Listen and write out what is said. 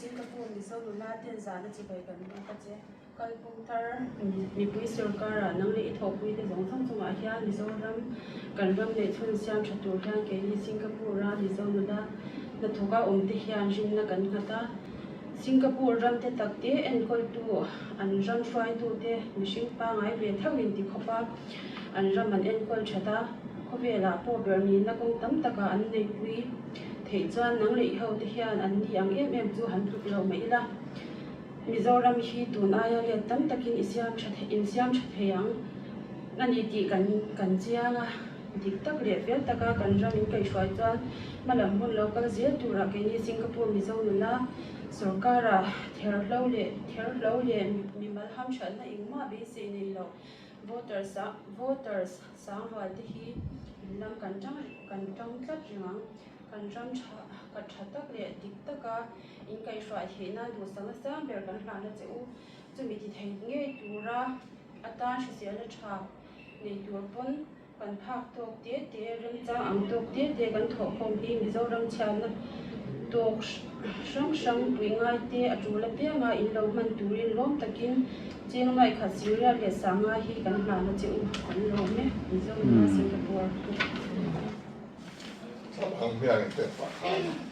Singapore Mizo nula ten zahna chibai kan buk a che. Kalphung thar mipui sorkara nang leh i thawhpuite zawng zawng chungah hian Mizoram kan ram leh chhun siam tha tur hian keini Singapore-a Mizo nula hnathawka awmte hian rinna kan nghat a. Singapore ram te tak te enkawltu an ram hruaitute mihring pangai ve theuhin ti khawp a, an ram an enkawl that a, khawvelah pawh ber nihna kawng tam takah an neipui theih chuan nang leh i hote hian an ni ang em em chu han tluk lo mai ila. Mizoram hi tun aia let tam takin i siam tha thei insiam tha thei ang a ni tih kan kan chiang a, dik tak leh fel taka kan ram in kaihhruai chuan hmalam hun lo kal zel turah keini Singapore Mizo nula sorkara therhlo leh therhlo leh mimal hamthatna engmah beisei nei lo voters ah voters sangrual te hi in lam kan tang kan tang tlat reng ang. Kan ram tha ka tha tak leh dik taka in kaihhruai theih nan duhsakna sang ber kan hlahna che u. Chumi ti thei ngei tura atan hriselna tha nei tur pawn kan phak tawk te te, remchang ang tawk te te kan thawhkhawm hi Mizoram chhiatna tawk hrang hrang pui ngai te a tul apianga in lo hman turin lawm takin cheng nuaikhat Syria leh Sanga hi kan hlahna che u kan lawm e. Mizoram Singapore. Ang hian in pek pah khan.